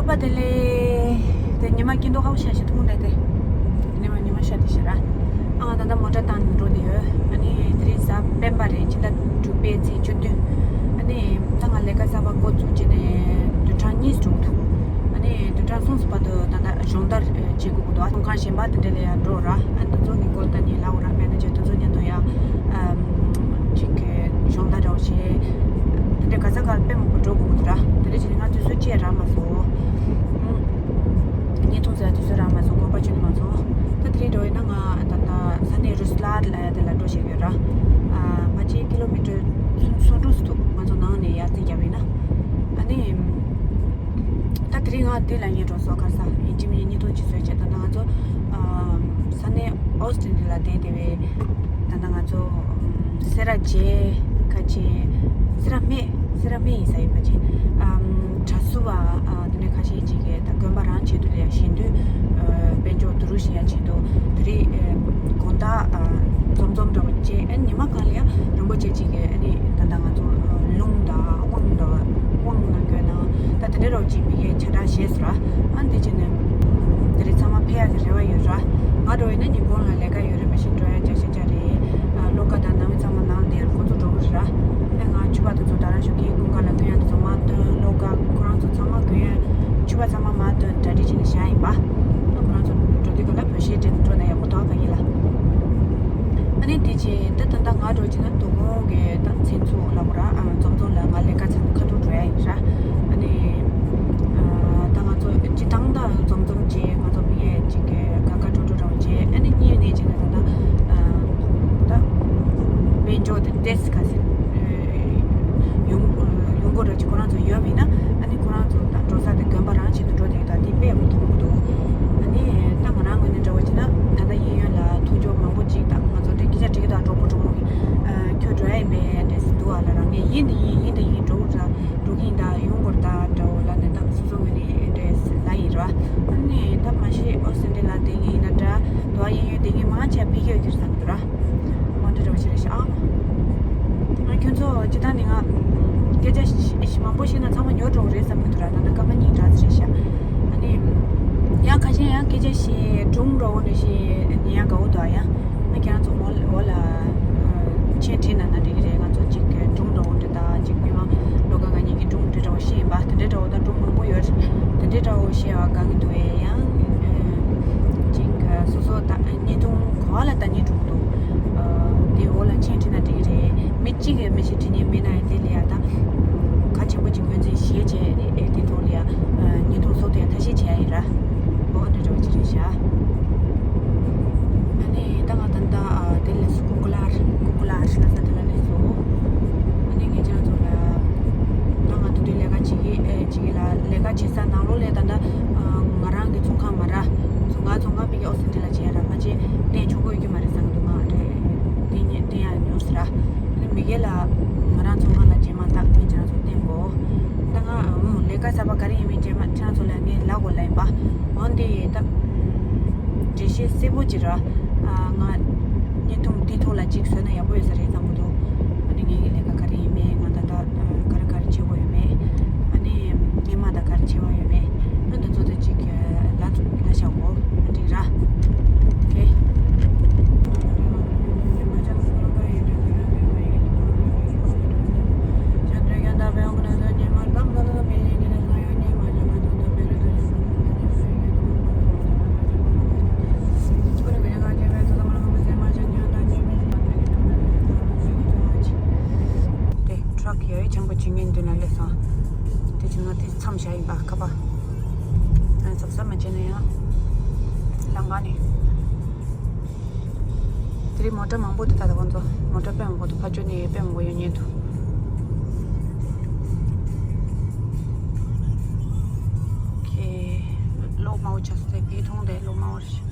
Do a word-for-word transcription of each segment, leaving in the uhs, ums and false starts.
པ་དེ་ལས་དེ་ཉི་མ་སྐྱིད་མདོག་ཁ་པོ་ཤར་ཤར་མཐོང་བསྡད་དེ། ཉི་མ་ཉི་མ་ཤར་དེ་ཤར་ར། ཨ་ང་ད་ལྟ་མོ་ཊ་བཏང་ནས་འགྲོ་བསྡད་ཡོད། ཨ་ནི་དེ་རིང་གཟའ་སྤེན་པ་རེད། ཕྱི་ཟླ་དྲུག་པའི་ཚེས་བཅུ་བདུན། ཨ་ནི་ད་ང་ལས་ཀ་གསར་པ་འགོ་བཙུགས་བྱས་ནས་བདུན་ཕྲག་གཉིས་འགྲོ་འདུག་ཨ་ནི་བདུན་ཕྲག་གསུམ་བར་དུ་ད་ལྟ་སྦྱོང་བརྡར་བྱེད་དགོས་ཀྱི་འདུག་ཨ་ཚོང་ཁང་གཞན་པ་དེ་འདྲ་ལ་ཡང་འགྲོ་ར། ཨ་ནི་དེ་ཚོ་གི་སྐོར་ད་ནི་ལབ་དགོས་ར། མེད་ན་ཅིག་དེ་ཚོ་མཉམ་དུ་ཡང་ཅིག་གི་སྦྱོང་བརྡར་འདྲ་བོ་བྱས། དེ་འདྲ་ག་ས་ག་ལ་དཔེ་མང་པོ་འགྲོ་དགོས་ཀྱི་འདུག་ར། དེ་འདྲ་བྱས་ནས་ང་དུས་ཚོད་བཅད་རག་མ་སོང་། བརྙན་ཐུང་ཟེར་དུས་ཚོད་རག་མ་སོང་། དགོངས་པ་བཅོལ་ནས་མ་སོང་། ད་དེ་རིང་འགྲོ་ཡིན་ན་ང་ད་ལྟ་ས་གནས་རུ་སླར་ལ་དེ་ལ་འགྲོ་བཞིན་ཡོད་ར། ཨ་ཕལ་ཆེར་ཀི་ལོ་མི་ཊར་སུམ་ཅུ་སོ་དྲུག་ཙམ་འདུག་ང་ཚོ་ནང་ནས་ཡར་རྩིས་བརྒྱབ་ཡིན་ན། ཨ་ནི་ད་དེ་རིང་ང་འདི་ལ་ཡིན་འགྲོ་སོང་། ག་རེ་ཟ་ཡིན་གཅིག་མིན་གཉིས་ཐུག་ཅིག་བཟོས་བྱས། ད་ལྟ་ང་ཚོ་ཨ་ས་གནས་ཨོ་སི་ཊན་ལ་བསྡད་བསྡད་པའི། ད་ལྟ་ང་ཚོ་ཨམ་སེ་ར་བྱེས་ཁ་ཆེ། སེ་ར་སྨད། སེ་ར་སྨད་ཡིན་ས་ཡིན་པ་ཆེ། ཨམ་གྲྭ་ཟུར་བ་ཨ་དེ་འདྲ་ཁ་ཤས་ཅིག་གིས་ད་དགོན་པ་རང་ཆེད་དུ་ལ་ཡ་ཞལ་འདོན་ཨ་དཔལ་འབྱོར་བསྡུ་རུབ་བྱེད་ཡ་ཆེད་དུ་དེ་རིང་ཨ་དགོང་དག་ཨ་འཛོམས་འཛོམས་འདྲ་བོ་བྱས། ཨ་ནི་ཉི་མ་གང་ལ་ཡ་རིན་པོ་ཆེ་ཅིག་གིས་ཨ་ནི་ད་ལྟ་ང་ཚོ་ཨ་རླུང་དང་དབང་འདྲ་བ། དབང་ལ་འགོས་ན་ད་དེ་འདྲ་རོགས་ཅིག་མི་ཡས་ཆ་འདྲ་བྱས་སོང་ར། ཨ་འདི་བྱས་ནས་དེ་རིང་ཚང་མ་ཕེབས་ཡག་གི་རེ་བ་ཡོད་ར། ང་འདྲ་བོ་ཡིན་ན་ཉིན་གུང་ལ་ལས་ཀ་ཡོད་རེད། མ་གཞི་འགྲོ་ཡག་བརྒྱ་ཆ་བརྒྱ་རེད། ཨ་སློབ་གྲྭ་དང་ནང་མི་ཚང་མ་ནང་ལ་བསྡད་ཡོད་རེད། ཁོ་ཚོ་འགྲོ་གི་རེད་ར། ཨ་ང་ཕྱུ་པ་དེ་ཚོ་ད་རང་ཞོགས་ཀས་ཀུན་དགའ་ལ་ཐོན་ཡག་དེ་ཚོ་མ་ཐོན། སློབ་གྲྭ་ཁོ་རང་ཚོ་ཚང་མ་གུ་ཡངས་ཕྱུ་པ་ཚང་མ་མ་ཐོན་གྲ་སྒྲིག་བྱས་ནས་བཞག་ཡིན་པ། ཨ་ཁོ་རང་ཚོ་འགྲོ་དུས་ག་ལ་བོད་གཞས་འཁྲབ་འགྲོ་ན་ཡག་པོ་འདུག་ག་ཡིན་ལ། ཨ་ནི་དེ་རྗེས་ད་ད་ལྟ་ང་འདྲ་བོ་བྱས་ན་དོ་དགོང་གི་ད་མཚན་ཚུགས་ལབ་དགོས་ར། ཨ་འཛོམས་འཛོམས་ལ་ང་ལས་ཀ་ཚར་ནས་ཁ་ཐུག་འགྲོ་ཡ་ཡིན་ར། ཨ་ནི་ཨ་ད་ང་ཚོ་སྤྱིར་བཏང་ད་འཛོམས་འཛོམས་བྱས། ང་ཚོ་མི་ཡས་ཅིག་གི་དགའ་དགའ་སྤྲོ་སྤྲོ་འདྲ་བོ་བྱས། ཨ་ནི་གཉིས་ནས་བྱས་ན་ད་ད་ཨ་ད་དཔལ་འབྱོར་དེ་ཏོག་ཙམ་ག་ཟེར་ཡོང་ཡོང་སྒོ་འདྲ་ཅིག་ཁོ་རང་ཚོ་ཡོད་པ་ཡིན་ན། ཨ་ནི་ཁོ་རང་ཚོ་ད་འགྲོ་ས་དེ་དགོན་པ་རང་ཆེད་དུ་འགྲོ་བསྡད་ཡོད། ད་དེ་དཔེ་ཡག་པོ་མཐོང་གི་འདུག་ཨ་ནི་ད་ང་རང་ངོས་ནས་འདྲ་བོ་བྱས་ན་ད་ལྟ་གཡས་གཡོན་ལ་ཐུགས་སྐྱོ་མང་པོ་ཅིག་ད་ང་ཚོ་འདྲ་སྐད་ཆ་དྲི་གི་འདུག་གྲོགས་པོ་གྲོགས་མོ་གིས་ཨ་ཁྱོད་འགྲོ་ཡ་ཡིན་པས་འདྲ་ཟེར་འདུག་ཨ་ལ་རང་ངས་ཡིན་དེ་ཡིན། ཡིན་དེ་ཡིན། འགྲོ་དགོས་འདྲ་འགྲོ་གི་ཡིན། ད་ཡོང་དགོས་རེད་ད་འདྲ་བོ་ལབ་ནས་ད་སོ་སོ་ངོས་ནས་འདྲ་ལབ་ཡིན་ར། ཨ་ནི་ད་མ་གཞི་ཨོ་སི་ཊན་ལ་བསྡད་མཁན་ཡིན་ན་འདྲ། དོ་གཡས་གཡོན་བསྡད་མཁན་མང་ཆེ་བ་ཕ་གིར་གྱུར་བསམ་གྱི་འདུག་ར། མ་འདྲ་འདྲ་བོ་ཞིག་རེད་ཤག་ཨ། ང་ཁྱོད་ཚོ་སྤྱིར་བཏང་ནས་ང་སྐད་ཆ་ཞིག་མང་པོ་བཤད་ན་ཚང་མ་ཉོབ་འགྲོ་གི་རེད་བསམ་གྱི་འདུག་ར། ད་ལྟ་སྐར་མ་གཉིས་རག་ཙམ་རེད་ཤག་ཨ་ནི་ཡང་ཁ་ཤས་ཡང་སྐད་ཆ་ཞིག་སྒྲུང་འདྲ་བོ་འདྲ་ཞིག་ཉན་ཡག་དགའ་བོ་འདུག་ཨ། ཡང་ང་ཁྱེད་རང་ཚོ་འོག་འོག་ལ་མཆན་བྲིས་གནང་ན་འགྲིག་གི་རེད། ང་ཚོ་ཅིག་སྒྲུང་འདྲ་བོ་འདྲ་དང་ཅིག་མི་མང་བློ་དགའ་ང་གཉིས་ཀྱི་སྒྲུང་འདྲ་འདྲ་བོ་བཤད་ཡིན་པ། དེ་འདྲ་འདྲ་བོ་དང་སྒྲུང་མང་པོ་ཡོད་རེད། དེ་འདྲ་འདྲ་བོ་བཤད་པ་དགའ་གི་འདུག་ཨེ། ཡང་ཅིག་སོ་སོ་དང་བརྙན་ཐུང་ག་པ་ལ་ལྟ་སྙིང་བྲོ་གི་འདུག་དེ་འོག་ལ་མཆན་བྲིས་ན་འགྲིག་གི་རེད། མི་གཅིག་གིས་མི་ཞིག་བྲིས་མཁན་མེད་ན་ཡང་དེ་ལ་ཡ་ད་གལ་ཆེན་པོ་ཅིག་ངོས་འཛིན་བྱས་བྱས་ཨེ་དེ་ཐོག་ལ་ཡ་བརྙན་ཐུང་བཟོ་ཐུབ་ཡ་ཐབས་ཤེས་བྱེད་ཡ་ཡིན་ར། འོ་འདྲ་འདྲ་བོ་ཅིག་རེད་ཤག་ཨ་ནི་ད་ང་ད་ལྟ་ཨ་དེ་ལས་སུ་ཀུ་ཀུ་ལར་ཀུ་ཀུ་ལར་ལ་ས་དེ་ལ་སླེབས་སོང་། ཨ་ནི་ངས་ཁྱེད་རང་ཚོ་ལ་ད་ང་དེ་དུས་ལས་ཀ་བྱེད་ཀྱི་ཨེ་བྱེད་ཀྱི་ལ་ལས་ཀ་བྱེད་ས་ནང་ལོགས་ལ་ད་ལྟ་ཨ་ང་རང་གི་ཚོང་ཁང་མ་ར། ཚོང་ཁང་ཚོང་ཁང་ཕ་གི་ཨོ་སི་ཊན་ལ་བྱེད་ཡ་ར། ཕལ་ཆེར་བསྟན་ཆོག་གི་ཡོད་ཀྱི་མ་རེད་བསམ་གྱི་འདུག་ང་དེ་བསྟན་ཉེ་བསྟན་ཡ་ཉོ་སྲིད་ར། ཨ་ནི་མི་སྒེར་ལ་ང་རང་ཚོང་ཁང་ལ་རྗེས་མ་ད་ངས་ཁྱེད་རང་ཚོ་བསྟན་གོ་ད་ང་ཨ་ལས་ཀ་གསར་པ་ག་རེ་ཡིན་མིན་རྗེས་མ་ཁྱེད་རང་ཚོ་ལ་ངས་ལབ་དགོས་ལབ་ཡིན་པ། འོན་ཏེ་ད་འགྲེལ་བཤད་གསལ་པོ་ཅིག་ར། ཨ་ང་བརྙན་ཐུང་འདི་ཐོག་ལ་ཅིག་བཟོས་ན་ཡག་པོ་ཡོད་ས་རེད་བསམ་གྱི་འདུག་ཨ་ནི་ངེད་ཀྱི་ལས་ཀ་ག་རེ་ཡིན་མིན། ང་ད་ལྟ་ག་རེ་ག་རེ་བྱེད་དགོས་ཡོད་མེད། ཨ་ནི་སྔོན་མ་ད་ག་རེ་བྱེད་དགོས་ཡོད་མེད། ཨ་འདི་ཚོ་ད་ཅིག་ལ་ལ་བྱ་འོ་འགྲིག་ར། ཨོ་ཁེ། དེ་ཊ་རག་ཡོད་ཆེན་པོ་བྱེད་མཁན་མདུན་ལ་སླེབས་སོང་། དེ་བྱས་ན་དེ་མཚམས་བཞག་ཡིན་པ་ཁ་པ། ཨ་གཟབ་གཟབ་མ་བྱས་ན་ཡང་ལམ་ཁ་ནས། དེ་རིང་མོ་ཊ་མང་པོ་འདུག་ད་ལྟ་ཁོང་ཚོ་མོ་ཊ་དཔེ་མང་པོ་འདུག་ཕར་ཕྱོགས་ནས་དཔེ་མང་པོ་ཡོང་མཁན་འདུག་ཁེ། གློག་དམར་པོ་ཆགས་སོང་། དེ་བེའུ་མཐོང་དེ་གློག་དམར་པོ་རེད།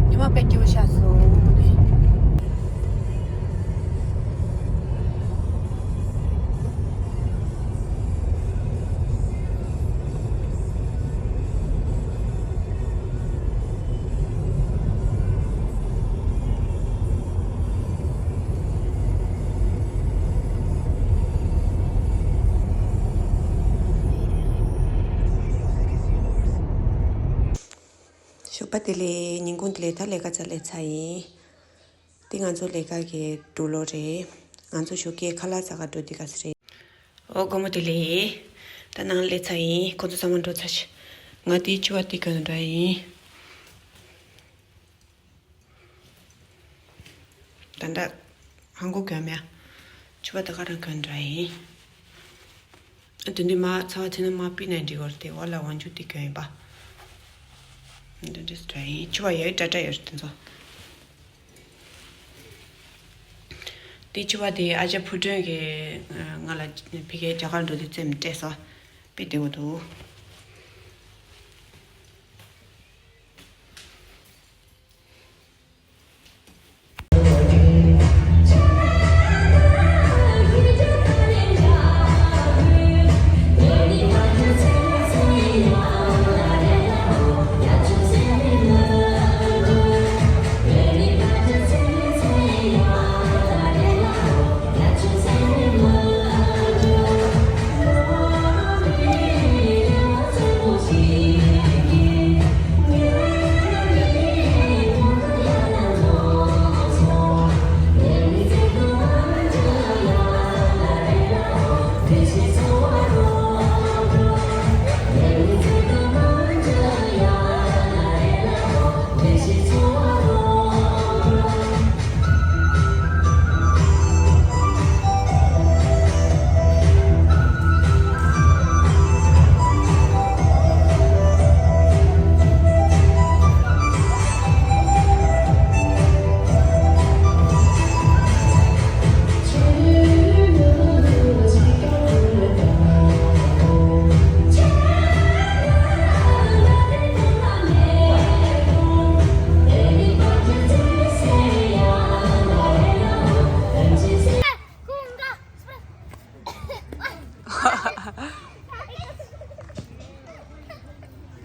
ཉི་མ་དཔེ་སྐྱིད་པོ་ཤར་སོང་། པ་དེ་ལས་ཉིན་གུང་དེ་ལས་ད་ལས་ཀ་ཚར་ལས་ཚར་ཡིན། དེ་ང་ཚོ་ལས་ཀ་གི་འགྲོ་ལོ་རེད། ང་ཚོ་ཞོགས་ཀས་ཁ་ལག་ཟ་ག་འགྲོ་དུས་ག་ས་རེད། ཨོ་དགོང་མོ་དེ་ལས་ད་ནང་ལས་ཚར་ཡིན། ཁོ་ཚོ་ཚང་མ་འགྲོ་ཚར་ཤག་ང་དེའི་ཕྱུ་པ་དེ་ག་ནས་འགྲོ་ཡིན། ད་ལྟ་ཧང་གོ་གོན་མེད། ཕྱུ་པ་ད་ག་རང་གོན་འདྲ་ཡིན། དེ་འདི་མ་ཚ་བ་ཚེ་ན་མ་པི་ན་འདི་གོར་དེ་འོ་ལ་ཝང་ཅུ་དེ་གོན་ཡིན་པ། འདི་འདྲ་འདྲ་ཡིན། ཕྱུ་པ་ཡོད་འདྲ་འདྲ་ཡོད་དེ་ཚོ། དེ་ཕྱུ་པ་དེ་ཨ་ཅག་ཕུར་སྒྲོན་གྱིས་ང་ལ་ཕ་གིར་རྒྱ་གར་འགྲོ་དུས་རྩེད་མོ་སྤྲད་སོང་། དཔེ་བདེ་པོ་འདུག་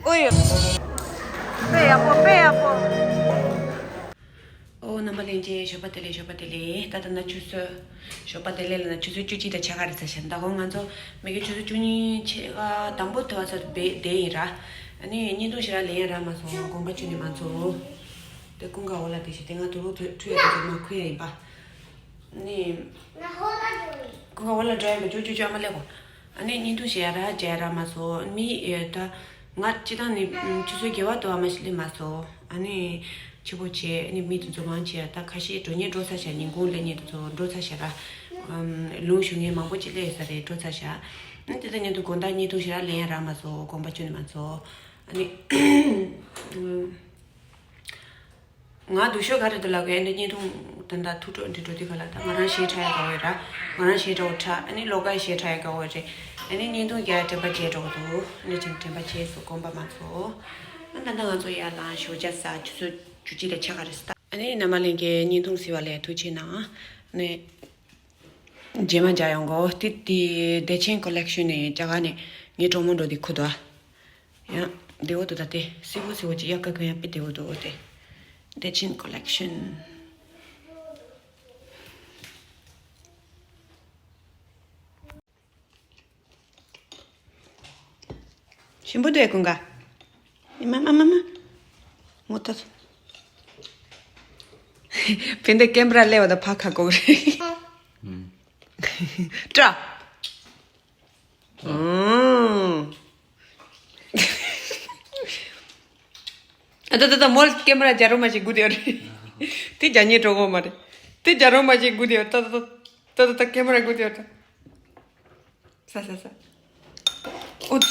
ཨོ་ཡ། དཔེ་ཡག་པོ། དཔེ་ཡག་པོ། ཨོ་རྣམ་པ་ལྷན་རྒྱས་ཞོགས་པ་བདེ་ལེགས། ཞོགས་པ་བདེ་ལེགས། ད་ལྟ་ན་ཆུ་ཚོད། ཞོགས་པ་བདེ་ལེགས་ལ་ན་ཆུ་ཚོད་བཅུ་གཅིག་དང་ཕྱེད་ཀ་རེད་ཚར་ཤག་ད་དགོང་ང་ཚོ་མི་གི་ཆུ་ཚོད་བཅུ་གཉིས་ཕྱེད་ཀ་དང་པོ་དེ་བ་ཚོ་བསྡད་བསྡད་ཡིན་ར། ཨ་ནི་བརྙན་ཐུང་ཞིག་ར་ལེན་ཡ་རག་མ་སོང་། དགོངས་པ་ཁྱོན་ནས་མ་ཚོམ། དེ་ཀུན་དགའ་འོག་ལ་བསྡད་ཤག་དེ་ང་དུ་རུ་ཁྲུ་ཡ་དེ་ཚོ་མ་ཁུ་ཡ་ཡིན་པ། ནི། ཁོ་ག་བ་ལ་འགྲོ་ཡ་གི་ཅོ་ཅོ་ཅོ་ཨ་མ་ལེ་གོ། ཨ་ནི་བརྙན་ཐུང་བཤད་ཡ་ར་མཇལ་ར་མ་སོང་། མི་ཡོད་ད། ང་སྤྱི་བཏང་ནི་ཆུ་ཚོད་བརྒྱད་པ་དུ་བ་མ་ཞིག་སླེབས་མ་སོང་། ཨ་ནི་ཕྱི་པོ་བྱས། ཨ་ནི་མི་དེ་ཚོ་མང་ཆེ་ད་ཁ་ཤས་འགྲོ་ཉེ་འགྲོ་ཚར་ཤག་ཉིན་གུང་སླེབས་ཉེ་དེ་ཚོ་འགྲོ་ཚར་ཤག་ར། ལུང་ཞུ་མཁན་མང་པོ་ཅིག་སླེབས་ཡོད་ས་རེད། འགྲོ་ཚར་ཤག་ཨ་ནི་དེ་ལྟ་ཉིན་དུ་དགོང་དག་བརྙན་ཐུང་ཞིག་ར་ལེན་ཡ་རག་མ་སོང་། དགོངས་པ་ཁྱོན་ནས་མ་ཚོམ། ཨ་ནི། ང་སྡུག་ཤོས་ག་རེ་འདུག་ལབ་གི་ཨ་ནི་བརྙན་ཐུང་ད་ལྟ་ཐུགས་སྤྲོ་འདི་འགྲོ་དུས་ག་ལ་ད་ང་རང་ཞེ་དྲག་ཡ་དགའ་བོ་ར། ང་རང་ཞེ་དྲག་པོ་དྲག་ཨ་ནི་ལོ་ཀ་ཞེ་དྲག་ཡ་དགའ་བོ་རེད། ཨ་ནི་བརྙན་ཐུང་རྒྱག་དྲན་པ་བརྗེད་འགྲོ་གི་འདུག་ཨ་ནི་ཅིག་དྲན་པ་བརྗེད་སོང་། དགོངས་པ་མ་ཚོམ། ཨ་ད་ལྟ་ང་ཚོ་ཡར་ལངས་ཞོགས་ཇ་ཟ། ཆུ་ཚོད་བཅུ་གཅིག་དང་ཕྱེད་ཀ་རེད་ཟེར་ད། ཨ་ནི་རྣམ་པ་ལྷན་རྒྱས་བརྙན་ཐུང་གཟིགས་པ་ལ་ཐུགས་རྗེ་གནང་། ཨ་ནི་རྗེས་མ་མཇལ་ཡོང་གོ། དེ་དེ་བདེ་ཆེན་ཀོ་ལེག་ཤོན་ནས་རྒྱ་གར་ནས་ངའི་གྲོགས་མོ་འགྲོ་དུས་ཁུར་འདུག་ཨ། ཡང་བདེ་པོ་འདུག་ད་དེ་སིལ་བུ་སིལ་བུ་ཅིག་དབྱར་ཁ་གོན་ཡང་དཔེ་བདེ་པོ་འདུག་དེ་བདེ་ཆེན་ཀོ་ལེག་ཤོན། ཞིམ་པོ་འདུག་ཀུན་དགའ། ཨེ་མ་མ་མ་མ། ངོ་ལྟ་སོང་། ཕན་བདེ་ཀེམ་ར་སླེབས་པ་དང་ཕ་ཁ་གོག་རེད། ཨུམ། ཏྲ། ཨུམ། ཨ་ད་ད་ད་མོལ་ཀེམ་ར་རྒྱ་རོ་མ་ཞིག་སྒུག་དེ་ཡོད་རེད། དེ་རྒྱ་ཉེ་གྲོགས་མོ་མ་རེད། དེ་རྒྱ་རོ་མ་ཞིག་སྒུག་དེ་ཡོད། ད་ད་ད་ད་ད་ཀེམ་ར་སྒུག་དེ་ཡོད་ད། ས་ས་ས། ཨུད།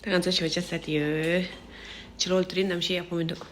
ད་ང་ཚོ་ཞོགས་ཇ་ཟ་དེ་ཡོད། ཕྱི་ལོགས་དེ་རིང་གནམ་གཤིས་ཡག་པོ་མི་འདུག